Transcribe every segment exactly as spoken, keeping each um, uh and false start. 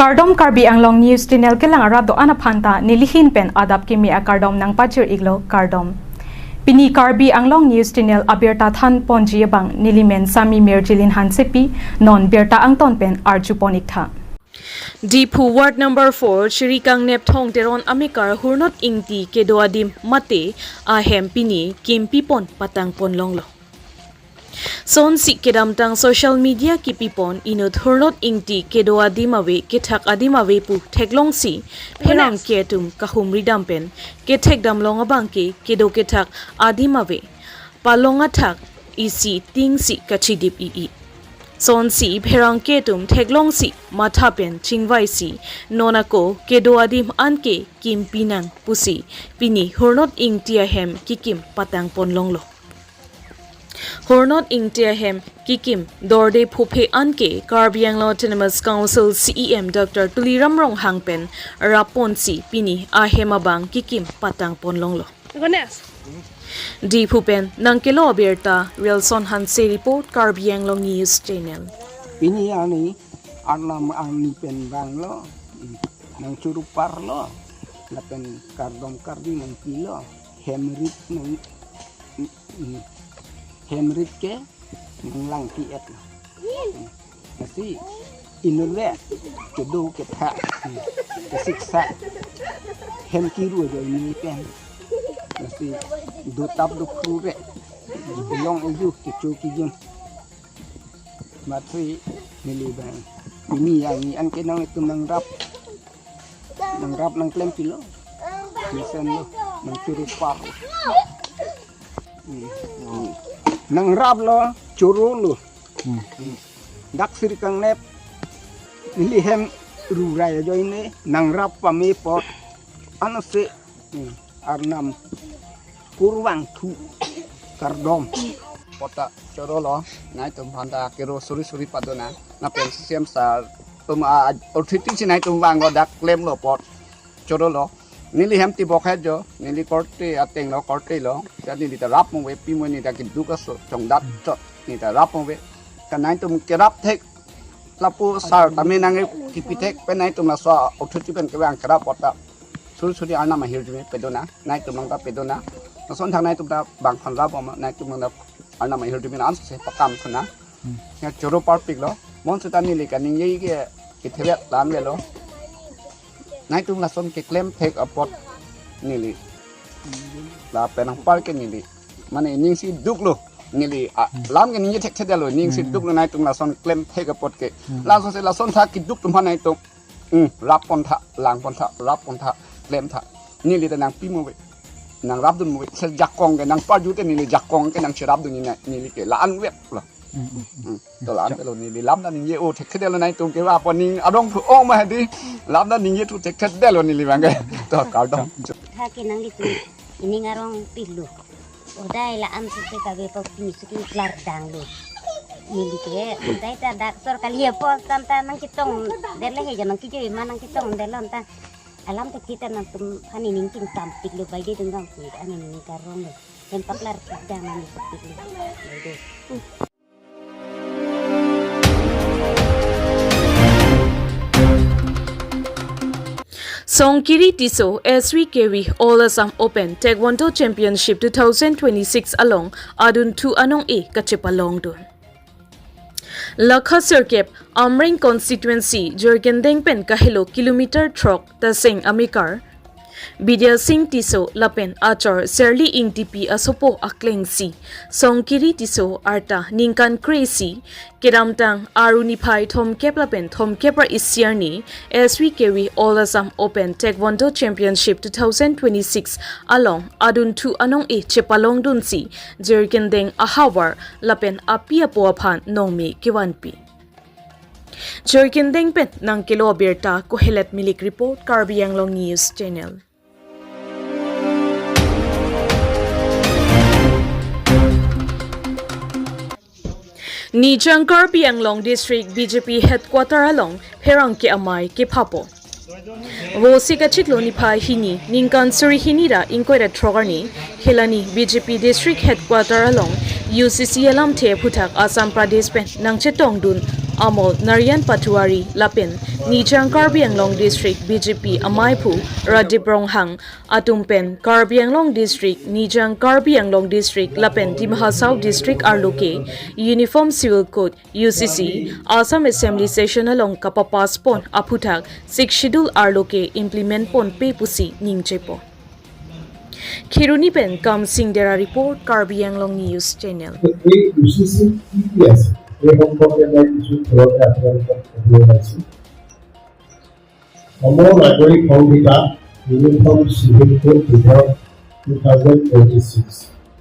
Kardom, Karbi Anglong News Channel kelang arat do-an aphan ta nelihin pen adap kimi akardom nangpajir-iklo, kardom. Pini Karbi Anglong News Channel abirta thanponji abang nelimen Sami Mirjilin Hansepi, non birta angton pen arjupon-iktha. Diphu Ward number four, Shri Kangnepthong Teron amekar Hurnot Ingti kedo adim mate ahem pini kim pipon patangpon longlo. Sonsi kedamtang social media kipipon inut Hurnot Ingti kedo adim ave, kethak adim ave pu theklongsi pherangke atum kahumri dam pen kethekdam long abangke kedo kethak adim ave, palong athak isi tingsi kachidip-i-i. Sonsi pherangke atum theklongsi matha pen chingvaisi, non ako kedo adim anke kim pinang pusi pini Hurnot Ingti ahem kikim patangpon longlo. Hurnot Ingti ahem kikim dorde phuphe anke Karbi Anglong Autonomous Council C E M Doctor Tuliram Ronghang pen rapponsi pini ahem abang kikim patangpon longlo. Diphu pen nangkelo abirta Wilson Hanse report, Karbi Anglong News Channel. Pini arni Arnam arni pen vanglo, nangchoro parlo, lapen kardom kardi nangpilo, hem rit nang, hem rit ke nanglang ti-et lo. Lasi inut ave kedo kethak, kesiksa, hem kiru ajoine pen. Lasi dotap dophru ave, long eju kecho kijun. Matsi neli bang pini arni anke nanglitum nangrap, nangrap nangklem pilo, mesenlo, nangchoro par. Hmm. Nangraplo, chorolo. Hmm. Dak Shri Kangnep, neli hem rurai ajoine nangrap pame apot, anose, hmm, Arnam kurvangthu, kardom. Apot ta chorolo, nangtum aphan ta kero suri suri padona, lapen C E M sir atum a authority si nangtum vanglo, dak klemlo apot chorolo. Neli hem tibok het jo, neli korte atenglo, kortelo. Ta neli ta rap mo ave, pimo neli ta keduk aso chongdat chot, neli ta rap mo ave. Ka nangtum kerap thek, lapu sir tame nangkipi thek pen nangtum laso authority pen kevang kerap apot ta suri suri Arnam ahirjume padona, nangtum nang ta padona. Lason thang nangtum ta bang aphan rap ma, nangtum nang ta Arnam ahirjume ansose pakam thuna. Hmm. Ya choro parpiklo. Mo seta neli kaningje ke kethevek lan avelo. Nangtum lason keklem thek apot neli lapen nangpar ke neli, mane ningsi duklo neli, a, hmm, lam ke ningje thekthedetlo, ningsi, hmm, duklo nangtum lason klem thek apot ke. Hmm. Lasonse lason tha keduk atum aphan nangtum, hmm, rappon tha, langpon tha, rappon tha, klem tha. Neli ta nangpimo ave, nangrapdun mo ave. Se jakong ke nangparju te neli jakong ke nangcherapdun neli, neli ke la-an veklo. Hmm, hmm, hmm. Hmm. To la-an veklo, neli lam ta ningje-o thekthedetlo, nangtum kevang apot ning adong thu ong ma hedi, lam ta ningjepthu thekthedetlo neli bang ke. To kardom. Tha ke nanglitum ining arong pilo. Odai la-an sute kave apot pini suki klardanglo. Neli ke, odai ta dak sor kali apot tam ta nangchetongdetlo he jo, nangkejoi ma nangchetongdetlo ta. Alam ta kita nangtum aphan ining chingsampiklo, baide dungdang kuit ani ning karonglo. Hem paklar dang nangpiklo. Baide. Songkiri Tisso S V K V All Assam Open Taekwondo Championship two thousand twenty-six along adunthu anong-e kachepalongdun. Lakha sirkep Amreng constituency Jirikindeng pen kahelo kilometer throk Taseng amekar Bidya Sing Tisso lapen achor Serli Ingtipi asopo aklengsi Songkiri Tisso arta ningkan kre-isi kedamtang Aru niphai thomkep lapen thomkep ra isi arni S V K V All Assam Open Taekwondo Championship two thousand twenty-six along adunthu anong-e chepalongdunsi Jirikindeng ahavar lapen api apo aphan nongme kevanpi. Jirikindeng pen nangkelo abirta Kohelet Milik report, Karbi Anglong News Channel. Nijang Karbi Anglong District B J P Headquarter along pherangke amei kephapo. Vosik achiklo niphai hini, ningkan suri hini ra ingkoi ra throk arni, Khilani B J P District Headquarter along U C C alamthe aphuthak Assam Pradesh pen nangchetongdun Amol Narayan Patwari lapen Nijang Karbi Anglong District B J P amaiphu Radip Ronghang atum pen Karbi Anglong District, Nijang Karbi Anglong District lapen Dima Hasao District arlo ke Uniform Civil Code, U C C, Assam Assembly Session along kapapass pon aphuthak Sixth Schedule arlo ke implement ponpe pusi ningjepo. Kheroni pen Kamsing Dera report, Karbi Anglong News Channel. এই U C চি কি কি আছে, এই সম্পৰ্কে মই কিছু থুলতে আপোনালোকক ক'ব ওলাইছো। সম নাগৰিক সংহিতা, ইউনিফৰ্ম চিভিল কোড দুহেজাৰ, টু থাউজেণ্ড টুৱেণ্টি ছিক্স।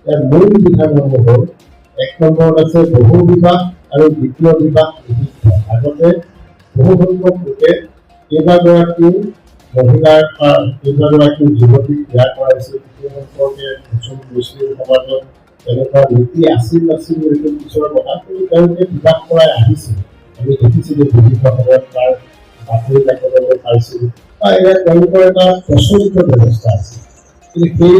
ইয়াৰ মূল বিধানসমূহ হ'ল, এক নম্বৰত আছে বহু বিবাহ আৰু দ্বিতীয় বিবাহ নিষিদ্ধ। আগতে বহু সংখ্যক লোকে কেইবাগৰাকীও মহিলাৰ পৰা কেইবাগৰাকীও যুৱতীক বিয়া কৰাইছিল। সেই সম্পৰ্কে মুছলিম, মুছলিম সমাজত তেনেকুৱা নীতি আছিল নাছিল, এইটো পিছৰ কথা। কিন্তু তেওঁলোকে বিবাহ কৰাই আহিছিল। আমি দেখিছিলো বিভিন্ন সময়ত তাৰ বাতৰি কাকততে পাইছিলো। বা এয়া তেওঁলোকৰ এটা প্ৰচলিত ব্যৱস্থা আছিল। কিন্তু সেই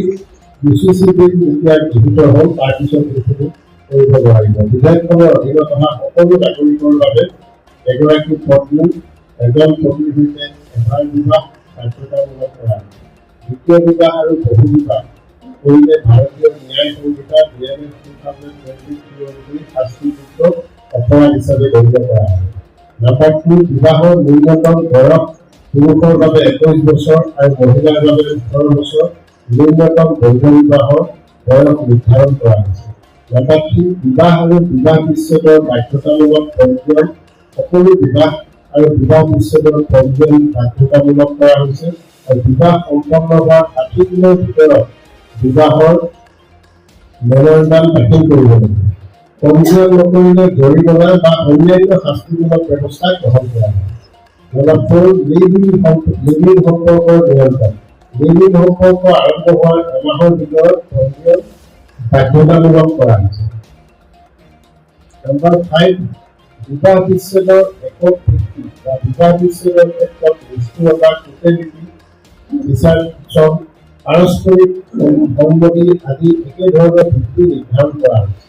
ইউ চি চি বিল যেতিয়া গৃহীত হ'ল, তাৰ পিছত এইখিনি কৰিব নোৱাৰিব। বিধেয়কখনৰ অধীনত অহা সকলো নাগৰিকৰ বাবে এগৰাকী পত্নী এজন পতিৰ সৈতে এবাৰ বিবাহ বাধ্যতামূলক কৰা হৈছে। দ্বিতীয় বিবাহ আৰু বহু বিবাহ কৰিলে ভাৰতীয় ন্যায় সংহিতা, B N S two thousand twenty three অনুসৰি শাস্তিযোগ্য অপৰাধ হিচাপে গণ্য কৰা হয়। নাম্বাৰ টু, বিবাহৰ ন্যূনতম বয়স পুৰুষৰ বাবে একৈশ বছৰ আৰু মহিলাৰ বাবে ওঠৰ বছৰ, ন্যূনতম বৈধ বিবাহৰ বয়স নিৰ্ধাৰণ কৰা হৈছে। নাম্বাৰ থ্ৰী, বিবাহ আৰু বিবাহ বিচ্ছেদৰ বাধ্যতামূলক পঞ্জীয়ন। সকলো বিবাহ আৰু বিবাহ বিচ্ছেদৰ পঞ্জীয়ন বাধ্যতামূলক কৰা হৈছে আৰু বিবাহ সম্পন্ন হোৱাৰ ষাঠি দিনৰ ভিতৰত বিবাহৰ মেমৰেণ্ডাম দাখিল কৰিব লাগিব। পঞ্জীয়ন নকৰিলে জৰিমনা বা অন্যান্য শাস্তিমূলক ব্যৱস্থা গ্ৰহণ কৰা হয়। নাম্বাৰ ফ'ৰ, লিভ ইন সম্প-, লিভ ইন সম্পৰ্কৰ নিয়ন্ত্ৰণ। লিভ ইন সম্পৰ্ক আৰম্ভ হোৱাৰ এমাহৰ ভিতৰত পঞ্জীয়ন বাধ্যতামূলক কৰা হৈছে। নাম্বাৰ ফাইভ, বিবাহ বিচ্ছেদৰ একক ভিত্তি বা বিবাহ বিচ্ছেদৰ ক্ষেত্ৰত নিষ্ঠুৰতা, ক্ৰুৱেলিটি, বিচাৰ, পাৰস্পৰিক সন্মতি আদি একেধৰণৰ ভিত্তি নিৰ্ধাৰণ কৰা হৈছে।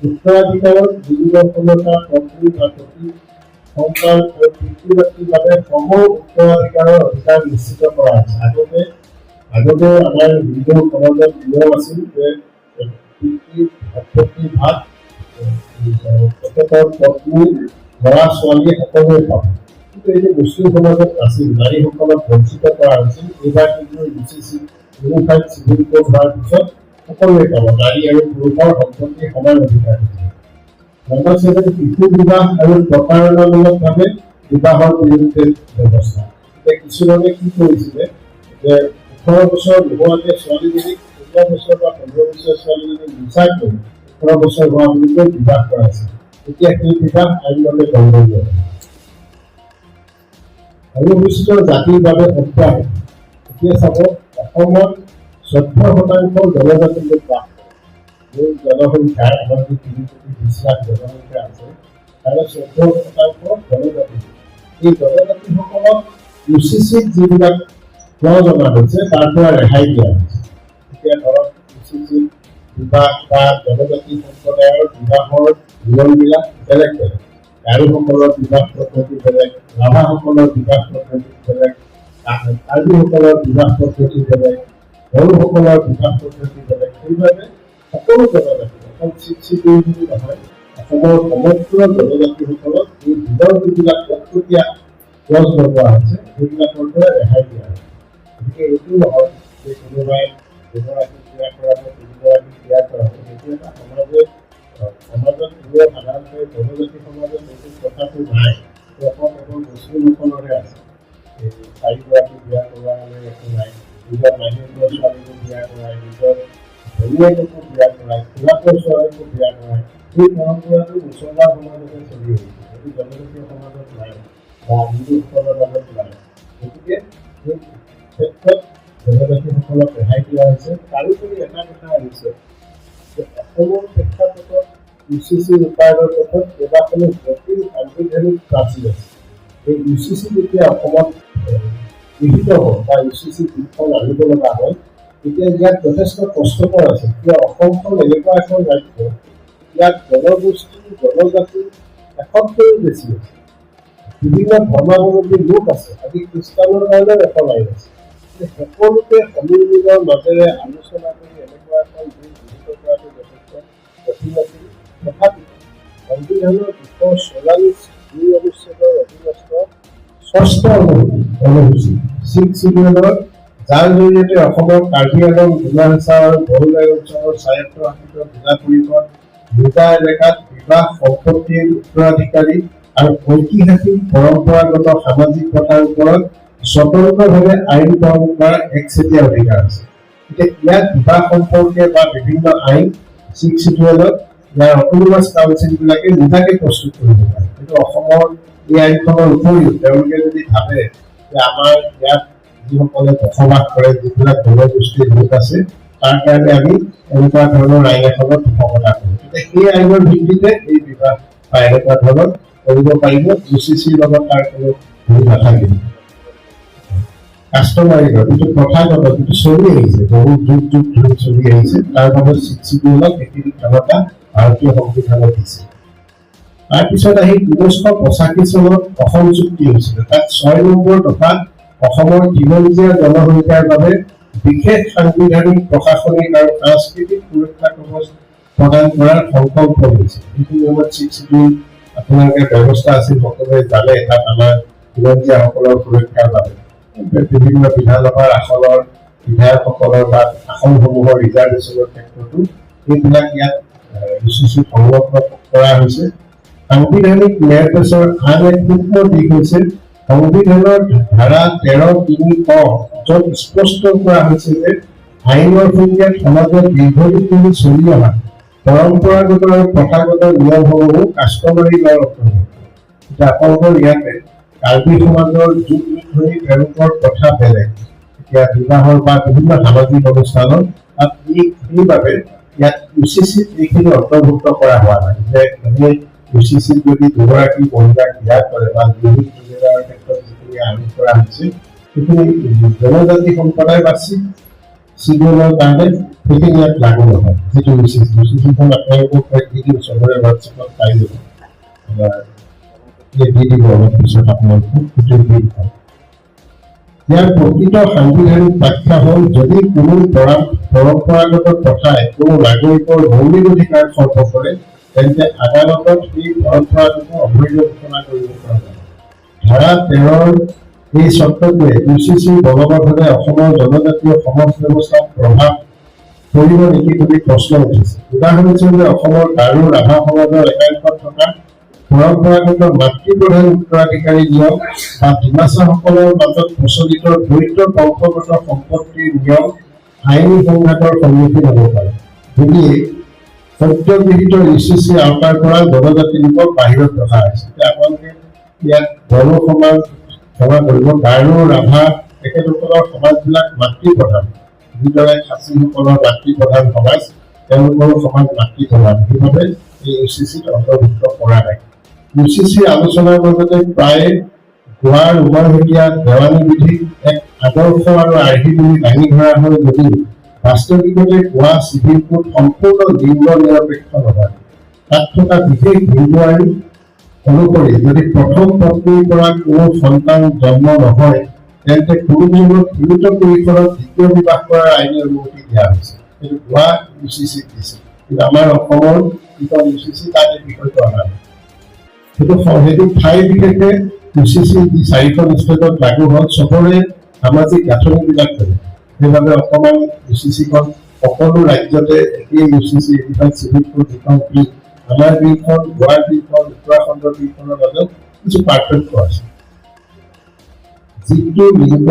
উত্তৰাধিকাৰত লিংগ সমতা, পত্নী বা পতি, সন্তান আৰু পিতৃ মাতৃৰ বাবে সম উত্তৰাধিকাৰৰ অধিকাৰ নিশ্চিত কৰা হৈছে। আগতে, আগতে আমাৰ হিন্দু সমাজত নিয়ম আছিল যে পিতৃ সম্পত্তিৰ ভাগ, এ, তেখেতৰ পত্নী, ল'ৰা ছোৱালী সকলোৱে পাব। কিন্তু এইটো মুছলিম সমাজত নাছিল, নাৰীসকলক বঞ্চিত কৰা হৈছিল। এইবাৰ কিন্তু ইউ চি চি ইউনিফাইড চিভিল কোড হোৱাৰ পিছত সকলোৱে পাব, নাৰী আৰু পুৰুষৰ সম্পত্তিৰ সমান অধিকাৰ দিছে। নাম্বাৰ ছেভেন, শিশু বিবাহ আৰু প্ৰতাৰণামূলকভাৱে বিবাহৰ বিৰুদ্ধে ব্যৱস্থা। এতিয়া কিছুমানে কি কৰিছিলে যে ওঠৰ বছৰ নোহোৱাকে ছোৱালীজনীক, ষোল্ল বছৰ বা পোন্ধৰ বছৰ ছোৱালীজনীক মিছাকৈ ওঠৰ বছৰ হোৱা বুলি কৈ বিবাহ কৰাইছিল। এতিয়া সেই বিবাহ আইনমতে দণ্ডনীয়। অনুসূচিত জাতিৰ বাবে অব্যাহতি। এতিয়া চাব, অসমত চৈধ্য শতাংশ জনজাতি লোক বাস কৰে। মোৰ জনসংখ্যা, আমাৰ যি তিনি কোটি বিশ লাখ জনসংখ্যা আছে, তাৰে চৈধ্য শতাংশ জনজাতি। এই জনজাতিসকলক ইউ চি চিত যিবিলাক ক্লজ অনা হৈছে, তাৰ পৰা ৰেহাই দিয়া হৈছে। এতিয়া ধৰক, ইউ চি চিত বিবাহ বা জনজাতি সম্প্ৰদায়ৰ বিবাহৰ নিয়মবিলাক বেলেগ বেলেগ। গাৰোসকলৰ বিবাহ পদ্ধতি বেলেগ, ৰাভাসকলৰ বিবাহ পদ্ধতি বেলেগ, কা-, কাৰ্বিসকলৰ বিবাহ পদ্ধতি বেলেগ, বড়োসকলৰ বিবাহ পদ্ধতি বেলেগ। সেইবাবে সকলো জনজাতি, অকল ছিক্স চিটি বুলি নহয়, অসমৰ সমগ্ৰ জনজাতিসকলক এই বিলৰ যিবিলাক কটকটীয়া ক্লজ লগোৱা হৈছে, সেইবিলাকৰ পৰা ৰেহাই দিয়া হৈছে। গতিকে এইটো নহয় যে কোনোবাই দুগৰাকীক বিয়া কৰাব, তিনিগৰাকীক বিয়া কৰাব। এইটো এটা সমাজে, আহ, সমাজত কোনেও সাধাৰণতে জনজাতি সমাজত এইটো প্ৰথাটো নাই। এইটো অকল কেৱল মুছলিমসকলৰহে আছে। এই চাৰিগৰাকী বিয়া কৰোৱা হ'লে একো নাই। নিজৰ মাহীয়েকৰ ছোৱালীকো বিয়া কৰাই, নিজৰ ভনীয়েককো বিয়া কৰাই, খুৰাকৰ ছোৱালীকো বিয়া কৰাই। এই পৰম্পৰাটো মুছলমান সমাজতে চলি আহিছে। এইটো জনজাতীয় সমাজত নাই বা হিন্দুসকলৰ মাজত নাই। গতিকে এই ক্ষেত্ৰত জনজাতিসকলক ৰেহাই দিয়া হৈছে। তাৰোপৰি এটা কথা আহিছে যে অসমৰ প্ৰেক্ষাপটত ইউ চি চি ৰূপায়ণৰ পথত কেইবাখনো জটিল সাংবিধানিক প্ৰাচীৰ আছে। এই ইউ চি চি যেতিয়া অসমত, এ, গৃহীত হ'ল বা ইউ চি চি বিলখন আনিব লগা হ'ল, তেতিয়া ইয়াত যথেষ্ট কষ্টকৰ আছিল। কিয়, অসমখন এনেকুৱা এখন ৰাজ্য, ইয়াত জনগোষ্ঠী, জনজাতি, এশতকৈও বেছি আছে। বিভিন্ন ধৰ্মাৱলম্বী লোক আছে, আজি খ্ৰীষ্টানৰ কাৰণে এখন আইন আছে। যে সকলোকে সন্মিলনৰ মাজেৰে আলোচনা কৰি এনেকুৱা এখন বিল গৃহীত কৰাটো যথেষ্ট কঠিন আছিল। তথাপিও সংবিধানৰ দুশ চৌৰাল্লিছ দুই অনুচ্ছেদৰ অধীনস্থ ষষ্ঠ অনু-, অনুসূচী, ছিক্স চিডিউলৰ, যাৰ জৰিয়তে অসমৰ কাৰ্বি আংলং, ডিমা হাছাও আৰু বড়োলেণ্ড অঞ্চলৰ স্বায়ত্তশাসিত জিলা পৰিষদ, নিজা এলেকাত বিবাহ সম্পত্তিৰ উত্তৰাধিকাৰী আৰু ঐতিহাসিক পৰম্পৰাগত সামাজিক প্ৰথাৰ ওপৰত স্বতন্ত্ৰভাৱে আইন প্ৰয়োগ কৰাৰ একচেটিয়া অধিকাৰ আছে। গতিকে ইয়াত বিবাহ সম্পৰ্কে বা বিভিন্ন আইন ছিক্স চিডিউলত ইয়াৰ অট'নমাছ কাউন্সিলবিলাকে নিজাকে প্ৰস্তুত কৰিব পাৰে। কিন্তু অসমৰ এই আইনখনৰ উপৰিও তেওঁলোকে যদি ভাবে যে আমাৰ ইয়াত যিসকলে বসবাস কৰে, যিবিলাক জনগোষ্ঠীৰ লোক আছে, তাৰ কাৰণে আমি এনেকুৱা ধৰণৰ আইন এখনত উপকতা কৰোঁ। গতিকে সেই আইনৰ ভিত্তিতে এই বিবাহ বা এনেকুৱা ধৰণৰ কৰিব পাৰিব, ইউ চি চিৰ লগত তাৰ কোনো হেৰি নাথাকিব। কাষ্টমাৰী ল, যিটো প্ৰথাগত, যিটো চলি আহিছে, বহু যুগ যুগ ধৰি চলি আহিছে, তাৰ বাবে ছিক্স চিডিউলক এইখিনি ক্ষমতা ভাৰতীয় সংবিধানে দিছে। তাৰপিছত আহি ঊনৈছশ পঁচাশী চনত অসম চুক্তি হৈছিলে। তাত ছয় নম্বৰ দফাত অসমৰ খিলঞ্জীয়া জনসংখ্যাৰ বাবে বিশেষ সাংবিধানিক, প্ৰশাসনিক আৰু সাংস্কৃতিক সুৰক্ষা কৱচ প্ৰদান কৰাৰ সংকল্প লৈছে। যিটো সময়ত ছিক্স চিডিউল আপোনালোকে ব্যৱস্থা আছিল, সকলোৱে জানে, তাত আমাৰ খিলঞ্জীয়াসকলৰ সুৰক্ষাৰ বাবে বিভিন্ন বিধানসভাৰ আসনৰ বিধায়কসকলৰ বা আসনসমূহৰ ৰিজাৰ্ভেশ্যনৰ ক্ষেত্ৰতো এইবিলাক ইয়াত ইউ চি চিত সংলগ্ন কৰা হৈছে। সাংবিধানিক মেৰপেচৰ আন এক সূক্ষ্ম দিশ হৈছে সংবিধানৰ ধাৰা তেৰ তিনি ক, য'ত স্পষ্ট কৰা হৈছে যে আইনৰ সংজ্ঞাত সমাজত দীৰ্ঘদিন ধৰি চলি অহা পৰম্পৰাগত আৰু প্ৰথাগত নিয়মসমূহো কাষ্টমাৰী লৰ অন্তৰ্ভুক্ত। এতিয়া আপোনালোকৰ ইয়াতে কাৰ্বি সমাজৰ যুগ যুগ ধৰি তেওঁলোকৰ প্ৰথা বেলেগ। এতিয়া বিবাহৰ বা বিভিন্ন সামাজিক অনুষ্ঠানত তাত এই, সেইবাবে ইয়াত ইউ চি চিত এইখিনি অন্তৰ্ভুক্ত কৰা হোৱা নাই যে এনে ইউ চি চিত যদি দুগৰাকী মহিলাক বিয়া কৰে বা লিভ ইন টুগেডাৰৰ ক্ষেত্ৰত যিখিনি আইন কৰা হৈছে, সেইখিনি জনজাতি সম্প্ৰদায় বা ছিক্স চিডিউলৰ কাৰণে সেইখিনি ইয়াত লাগু নহয়। যিটো ইউ চি চি, ইউ চি চিখন আপোনালোকক মই দি দিম, চবৰে হোৱাটছএপত পাই যাব। আমাৰ এই দি দিব অলপ পিছত আপোনালোকক, সেইটো দি দিব। ইয়াৰ প্ৰকৃত সাংবিধানিক ব্যাখ্যা হ'ল, যদি কোনো পৰা-, পৰম্পৰাগত প্ৰথাই কোনো নাগৰিকৰ মৌলিক অধিকাৰ খৰ্ব কৰে, তেন্তে আদালতত সেই পৰম্পৰাটোক অবৈধ ঘোষণা কৰিব পৰা যাব। ধাৰা তেৰৰ এই চৰ্তটোৱে ইউ চি চিৰ বলবৎ অসমৰ জনজাতীয় সমাজ ব্যৱস্থাত প্ৰভাৱ পৰিব নেকি বুলি প্ৰশ্ন উঠিছে। উদাহৰণস্বৰূপে, অসমৰ গাৰো ৰাভা সমাজৰ একাংশত থকা পৰম্পৰাগত মাতৃপ্ৰধান উত্তৰাধিকাৰী নিয়ম বা ডিমাছাসকলৰ মাজত প্ৰচলিত দ্বৈত বংশগত সম্পত্তিৰ নিয়ম আইনী সংঘাতৰ সন্মুখীন হ'ব পাৰে বুলিয়েই সদ্যগৃহীত ইউ চি চিৰ আওতাৰ পৰা জনজাতি লোকক বাহিৰত ৰখা হৈছে। এতিয়া আপোনালোকে ইয়াত বড়ো সমাজ, ক্ষমা কৰিব, গাৰো, ৰাভা, তেখেতসকলৰ সমাজবিলাক মাতৃপ্ৰধান, যিদৰে খাচীসকলৰ মাতৃপ্ৰধান সমাজ, তেওঁলোকৰো সমাজ মাতৃপ্ৰধান, সেইবাবে এই ইউ চি চিত অন্তৰ্ভুক্ত কৰা নাই। ইউ চি চিৰ আলোচনাৰ মাজতে প্ৰায়ে গোৱাৰ উমৈহতীয়া দেৱানী বিধিক এক আদৰ্শ আৰু আৰ্হি বুলি দাঙি ধৰা হয় যদিও বাস্তৱিকতে গোৱা চিভিল কোড সম্পূৰ্ণ লিংগ নিৰপেক্ষ নহয়। তাত থকা বিশেষ হিন্দু আইন অনুসৰি যদি প্ৰথম পত্নীৰ পৰা কোনো সন্তান জন্ম নহয়, তেন্তে কোনো যুগত সীমিত পৰিসৰত দ্বিতীয় বিবাহ কৰাৰ আইনী অনুমতি দিয়া হৈছে। এইটো গোৱা ইউ চি চিত দিছে, কিন্তু আমাৰ অসমৰ যিখন ইউ চি চি, তাত এই বিষয়টো অনা নাই। সেইটো স-, সেইটো ঠাই বিশেষে ইউ চি চি যি চাৰিখন ষ্টেটত লাগু হ'ল, চবৰে সামাজিক গাঁথনিবিলাক বেলেগ। সেইবাবে অকণমান ইউ চি চিখন সকলো ৰাজ্যতে একেই ইউ চি চি, এইখন চিভিল কোড, যিখন বিল, আমাৰ বিলখন, গোৱাৰ বিলখন, উত্তৰাখণ্ডৰ বিলখনৰ মাজত কিছু পাৰ্থক্য আছে। যিটো লিংগ,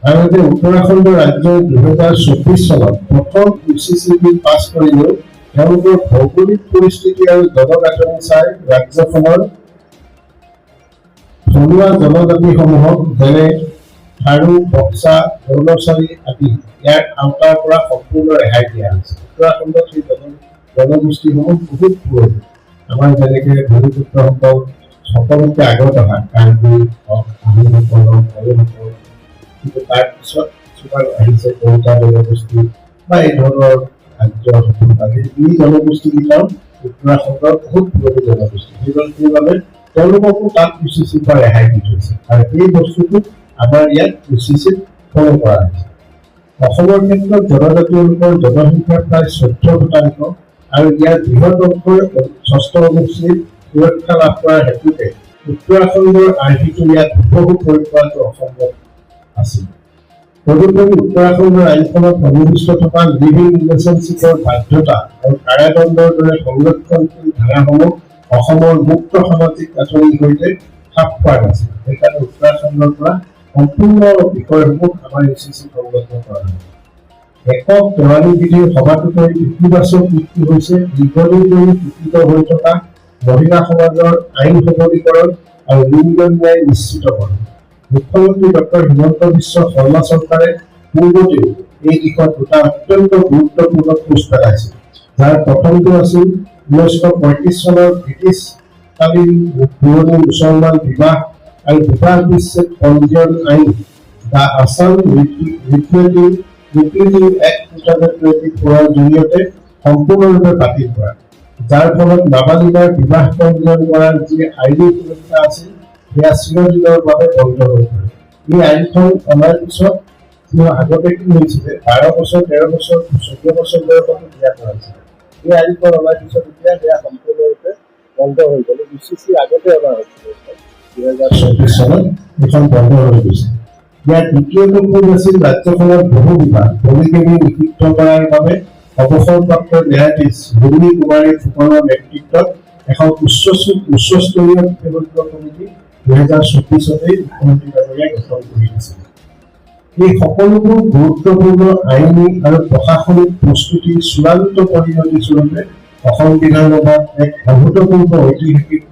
আনহাতে উত্তৰাখণ্ড ৰাজ্যই দুহেজাৰ চৌব্বিছ চনত প্ৰথম ইউ চি চি বিল পাছ কৰিলেও তেওঁলোকৰ ভৌগোলিক পৰিস্থিতি আৰু জনগাঁথনি চাই ৰাজ্যখনৰ থলুৱা জনজাতিসমূহক, যেনে থাৰু, বক্সা, জৌনচাৰী আদি, ইয়াৰ আওতাৰ পৰা সম্পূৰ্ণ ৰেহাই দিয়া হৈছে। উত্তৰাখণ্ডত সেই জন-, জনগোষ্ঠীসমূহ বহুত পুৰণি। আমাৰ যেনেকে ব্ৰহ্মপুত্ৰসকল সকলোতকৈ আগত অহা, কাৰ্বি হওক, আহোমসকল হওক, বড়োসকল, কিন্তু তাৰ পিছত কিছুমান আহিছে কলিতা জনগোষ্ঠী বা এই ধৰণৰ আৰ্য সভ্যতা, এই জনগোষ্ঠীকেইটাও উত্তৰাখণ্ডৰ বহুত পুৰণি জনগোষ্ঠী। সেইবাবে, সেইবাবে তেওঁলোককো তাত ইউ চি চিৰ পৰা ৰেহাই দি থৈছে আৰু এই বস্তুটো আমাৰ ইয়াত ইউ চি চিত ফ'ল' কৰা হৈছে। অসমৰ ক্ষেত্ৰত জনজাতীয় লোকৰ জনসংখ্যা প্ৰায় চৈধ্য শতাংশ আৰু ইয়াৰ বৃহৎ অংশই ষষ্ঠ অনুসূচীৰ সুৰক্ষা লাভ কৰাৰ হেতুকে উত্তৰাখণ্ডৰ আৰ্হিটো ইয়াত হুবহু প্ৰয়োগ কৰাটো অসম্ভৱ আছিল। তদুপৰি উত্তৰাখণ্ডৰ আইনখনত সন্নিৱিষ্ট থকা লিভ ইন ৰিলেশ্যনশ্বিপৰ বাধ্যতা আৰু কাৰাদণ্ডৰ দৰে সংৰক্ষণশীল ধাৰাসমূহ অসমৰ মুক্ত সামাজিক গাঁথনিৰ সৈতে খাপ খোৱা নাছিল। সেইকাৰণে উত্তৰাখণ্ডৰ পৰা সম্পূৰ্ণ বিষয়সমূহ আমাৰ ইউ চি চিত সংলগ্ন কৰা নহয়। একক দেৱানী বিধিৰ সবাতোকৈ ইতিবাচক দিশটো হৈছে দীৰ্ঘদিন ধৰি শোষিত হৈ থকা মহিলা সমাজৰ আইন সবলীকৰণ আৰু লিংগ ন্যায় নিশ্চিতকৰণ। মুখ্যমন্ত্ৰী ডক্টৰ হিমন্ত বিশ্ব শৰ্মা চৰকাৰে পূৰ্বতেও এই দিশত দুটা অত্যন্ত গুৰুত্বপূৰ্ণ খোজ পেলাইছিল, যাৰ প্ৰথমটো আছিল ঊনৈছশ পঁয়ত্ৰিশ চনৰ ব্ৰিটিছকালীন পুৰণি মুছলমান বিবাহ আৰু বিবাহ বিচ্ছেদ পঞ্জীয়ন আইন, দ্য আছাম ৰিক্ৰিয়েটিভ ৰিক্ৰিয়েটিভ এক্ট টু থাউজেণ্ড টুৱেণ্টি ফ'ৰৰ জৰিয়তে সম্পূৰ্ণৰূপে বাতিল কৰা, যাৰ ফলত নাবালিকাৰ বিবাহ পঞ্জীয়ন কৰাৰ যি আইনী সুৰক্ষা আছিল, সেয়া চিৰদিনৰ বাবে বন্ধ হৈ পৰে। এই আইনখন অনাৰ পিছত, কিয় আগতে কি হৈছিলে, বাৰ বছৰ, তেৰ বছৰ, চৈধ্য বছৰ বয়সতো বিয়া কৰা হৈছিলে। এই আইনখন অনাৰ পিছত এতিয়া সেয়া সম্পূৰ্ণৰূপে বন্ধ হৈ গ'ল। ইউ চি চি আগতে অনা হৈছিলে, দুহেজাৰ চৌবিশ চনত এইখন বন্ধ হৈ গৈছে। ইয়াৰ দ্বিতীয়টো খোজ আছিল ৰাজ্যখনৰ বহু বিবাহ পলিগেমি নিষিদ্ধ কৰাৰ বাবে অৱসৰপ্ৰাপ্ত ন্যায়াধীশ ৰুমি কুমাৰী ফুকনৰ নেতৃত্বত এখন উচ্চ উচ্চস্তৰীয় বিশেষজ্ঞ কমিটি দুহেজাৰ চৌবিশতেই মুখ্যমন্ত্ৰী ডাঙৰীয়াই গঠন কৰি দিছিল। এই সকলোবোৰ গুৰুত্বপূৰ্ণ আইনী আৰু প্ৰশাসনিক প্ৰস্তুতিৰ চূড়ান্ত পৰিণতি স্বৰূপে অসম বিধানসভাত এক অভূতপূৰ্ব ঐতিহাসিক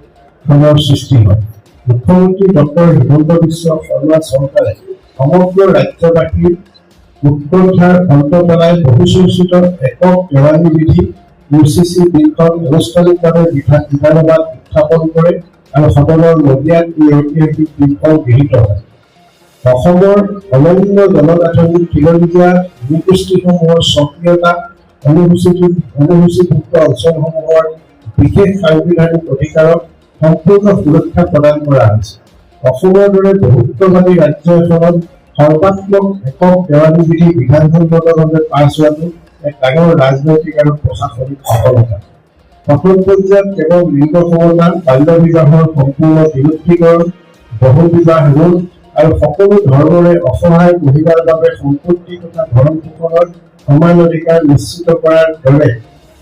ক্ষণৰ সৃষ্টি হয়। মুখ্যমন্ত্ৰী ডক্টৰ হিমন্ত বিশ্ব শৰ্মা চৰকাৰে সমগ্ৰ ৰাজ্যবাসীৰ উৎকণ্ঠাৰ অন্ত পেলাই বহুচৰ্চিত একক দেৱানী বিধি ইউ চি চি বিলখন আনুষ্ঠানিকভাৱে বিধা-, বিধানসভাত উত্থাপন কৰে আৰু সদনৰ মজিয়াত এই ঐতিহাসিক বিলখন গৃহীত হয়। অসমৰ অনন্য জনগাঁথনি, খিলঞ্জীয়া নৃগোষ্ঠীসমূহৰ স্বকীয়তা, অনুসূচিত, অনুসূচীভুক্ত অঞ্চলসমূহৰ বিশেষ সাংবিধানিক অধিকাৰক সম্পূৰ্ণ সুৰক্ষা প্ৰদান কৰা হৈছে। অসমৰ দৰে বহুত্ববাদী ৰাজ্য এখনত সৰ্বাত্মক একক দেৱানী বিধি বিধানসন্মতভাৱে পাছ হোৱাটো এক ডাঙৰ ৰাজনৈতিক আৰু প্ৰশাসনিক সফলতা। প্ৰথম পৰ্যায়ত কেৱল লিংগ সমতা, বাল্য বিবাহৰ সম্পূৰ্ণ বিলুপ্তিকৰণ, বহু বিবাহ ৰোধ আৰু সকলো ধৰ্মৰে অসহায় মহিলাৰ বাবে সম্পত্তি তথা ভৰণ পোষণৰ সমান অধিকাৰ নিশ্চিত কৰাৰ দৰে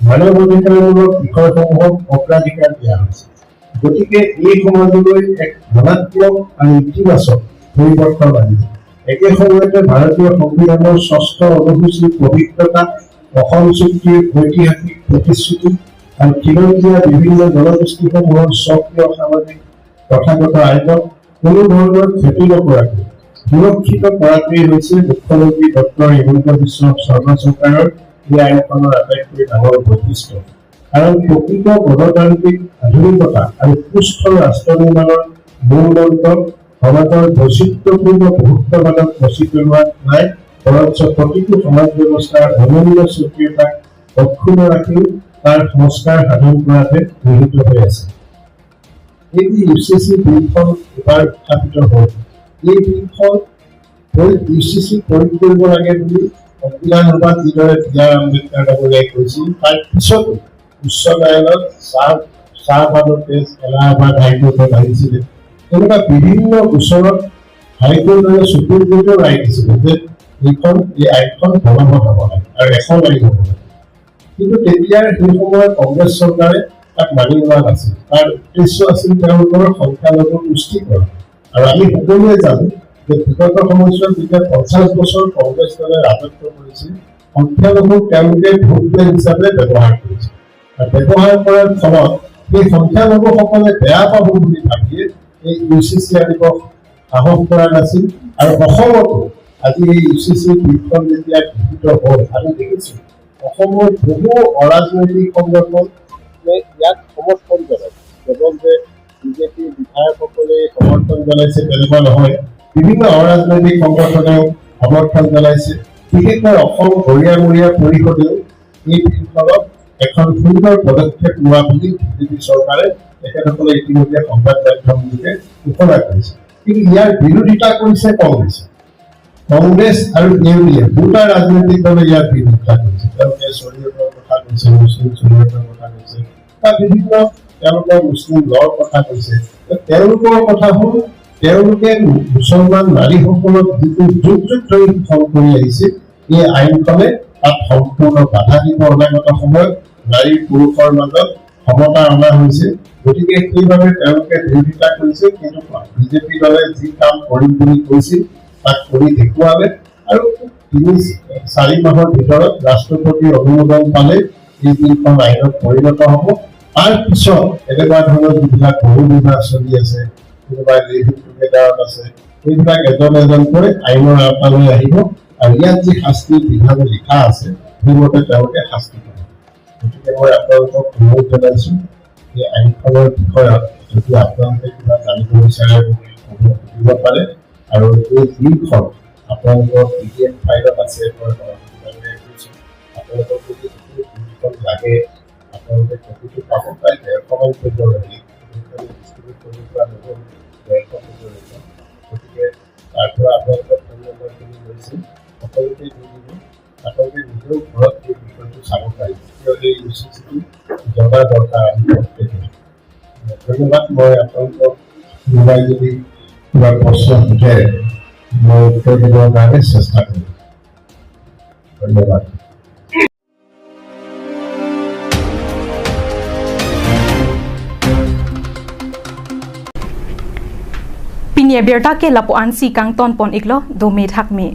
মানৱ অধিকাৰমূলক বিষয়সমূহক অগ্ৰাধিকাৰ দিয়া হৈছে। গতিকে এই সমাজলৈ এক ধনাত্মক আৰু ইতিবাচক পৰিৱৰ্তন আনিব। একে সময়তে ভাৰতীয় সংবিধানৰ ষষ্ঠ অনুসূচীৰ পবিত্ৰতা, অসম চুক্তিৰ ঐতিহাসিক প্ৰতিশ্ৰুতি আৰু খিলঞ্জীয়া বিভিন্ন জনগোষ্ঠীসমূহৰ স্বকীয় সামাজিক প্ৰথাগত আইনক কোনো ধৰণৰ ক্ষতি নকৰাকৈ সুৰক্ষিত কৰাটোৱেই হৈছে মুখ্যমন্ত্ৰী ডক্টৰ হিমন্ত বিশ্ব শৰ্মা চৰকাৰৰ এই আইনখনৰ আটাইতকৈ ডাঙৰ বৈশিষ্ট্য। কাৰণ প্ৰকৃত গণতান্ত্ৰিক আধুনিকতা আৰু সুস্থ ৰাষ্ট্ৰ নিৰ্মাণৰ মূল মন্ত্ৰ সমাজৰ বৈচিত্ৰ্যপূৰ্ণ বহুত্ববাদক মচি পেলোৱা নাই, বৰঞ্চ প্ৰতিটো সমাজ ব্যৱস্থাৰ অনন্য স্বকীয়তাক অক্ষুণ্ণ ৰাখি তাৰ সংস্কাৰ সাধন কৰাতে নিহিত হৈ আছে। এই যে ইউ চি চি বিলখন এইবাৰ উত্থাপিত হ'ল, এই বিলখন প্ৰয়োগ, ইউ চি চি প্ৰয়োগ কৰিব লাগে বুলি সংবিধান সভাত যিদৰে বি আৰ আম্বেদকাৰ ডাঙৰীয়াই কৈছিল, তাৰ পিছতো উচ্চ ন্যায়ালয়ত চাহ, চাহপাতৰ কেছ এলাহাবাদ হাইকোৰ্টত আহিছিলে। তেনেকুৱা বিভিন্ন গোচৰত হাইকোৰ্ট আৰু ছুপ্ৰিম কোৰ্টেও ৰায় দিছিলে যে এইখন, এই আইনখন বলবৎ হ'ব লাগে আৰু এখন আইন হ'ব লাগে। কিন্তু তেতিয়াৰ সেই সময়ত কংগ্ৰেছ চৰকাৰে তাক মানি লোৱা নাছিল। তাৰ উদ্দেশ্য আছিল তেওঁলোকৰ সংখ্যালঘু তুষ্টিকৰণ। আৰু আমি সকলোৱে জানো যে বিগত সময়ছোৱাত যেতিয়া পঞ্চাশ বছৰ কংগ্ৰেছ দলে ৰাজত্ব কৰিছিল, সংখ্যালঘুক তেওঁলোকে ভোট বেংক হিচাপে ব্যৱহাৰ কৰিছিল। আৰু ব্যৱহাৰ কৰাৰ ফলত সেই সংখ্যালঘুসকলে বেয়া পাব বুলি ভাবিয়ে এই ইউ চি চি আনিব সাহস কৰা নাছিল। আৰু অসমতো আজি এই ইউ চি চি বিলখন যেতিয়া গৃহীত হ'ল, আমি দেখিছোঁ অসমৰ বহু অৰাজনৈতিক সংগঠনে ইয়াক সমৰ্থন জনাইছে। কেৱল যে বি জে পি বিধায়কসকলে সমৰ্থন জনাইছে তেনেকুৱা নহয়, বিভিন্ন অৰাজনৈতিক সংগঠনেও সমৰ্থন জনাইছে। বিশেষকৈ অসম গৰীয়ামূৰীয়া পৰিষদেও এই বিলখনক এখন সুন্দৰ পদক্ষেপ লোৱা বুলি বিজেপি চৰকাৰে তেখেতসকলে ইতিমধ্যে সংবাদ মাধ্যম যোগে ঘোষণা কৰিছে। কিন্তু ইয়াৰ বিৰোধিতা কৰিছে কংগ্ৰেছে। কংগ্ৰেছ আৰু ইউ ডি এফ দুটা ৰাজনৈতিক দলে ইয়াৰ বিৰোধিতা কৰিছে। তেওঁলোকে শৰীয়তৰ কথা কৈছে, মুছলিম শৰীয়তৰ কথা কৈছে বা বিভিন্ন তেওঁলোকৰ মুছলিম লৰ কথা কৈছে। তেওঁলোকৰ কথা হ'ল, তেওঁলোকে মুছলমান নাৰীসকলক যিটো যুগ যুগ ধৰি শোষণ কৰি আহিছে, এই আইনখনে তাত সম্পূৰ্ণ বাধা দিব। অনাগত সময়ত নাৰী পুৰুষৰ মাজত সমতা অনা হৈছে। গতিকে সেইবাবে তেওঁলোকে বিৰোধিতা কৰিছে, কিন্তু বিজেপি দলে যি কাম কৰিম বুলি কৈছিল, তাক কৰি দেখুৱালে আৰু তিনি চাৰি মাহৰ ভিতৰত ৰাষ্ট্ৰপতিৰ অনুমোদন পালে এই বিলখন আইনত পৰিণত হ'ব। তাৰ পিছত এনেকুৱা ধৰণৰ যিবিলাক বহু বিভাগ চলি আছে, কোনোবাই লিভ ইন টুগেডাৰত আছে, সেইবিলাক এজন এজনকৈ আইনৰ আওতালৈ আহিব আৰু ইয়াত যি শাস্তিৰ বিধান লিখা আছে, সেইমতে তেওঁলোকে শাস্তি পাব। গতিকে মই আপোনালোকক অনুৰোধ জনাইছো যে আইনখনৰ বিষয়ত যদি আপোনালোকে কিবা জানিব বিচাৰে, মোক সুধিব পাৰে। আৰু এই বিলখন আপোনালোকৰ পি ডি এফ ফাইলত আছে, মই সভাপতি ডাঙৰীয়াই কৈছো, আপোনালোকক যদি যিকোনো বিলখন লাগে, আপোনালোকে কপিটো পাব। প্ৰায় ডেৰশ মান পেজৰ হেৰি, সেইকাৰণে ডিষ্ট্ৰিবিউট কৰিব পৰা নহ'ল, ডেৰশ পেজৰ এখন। গতিকে তাৰ পৰা আপোনালোকৰ ফোন নম্বৰখিনি লৈছে, সকলোকে দি দিব। আপোনালোকে নিজেও ঘৰত এই বিষয়টো চাব পাৰিব। কিয় এই ইউ চি চিটো জনা দৰকাৰ আমি প্ৰত্যেকে। ধন্যবাদ। মই আপোনালোকক কোনোবাই যদি কিবা প্ৰশ্ন সোধে, মই উত্তৰ দিবৰ কাৰণে চেষ্টা কৰিম। ধন্যবাদ। Pini abirta ke lapu-ansi kangton pon iklo, dome thakme.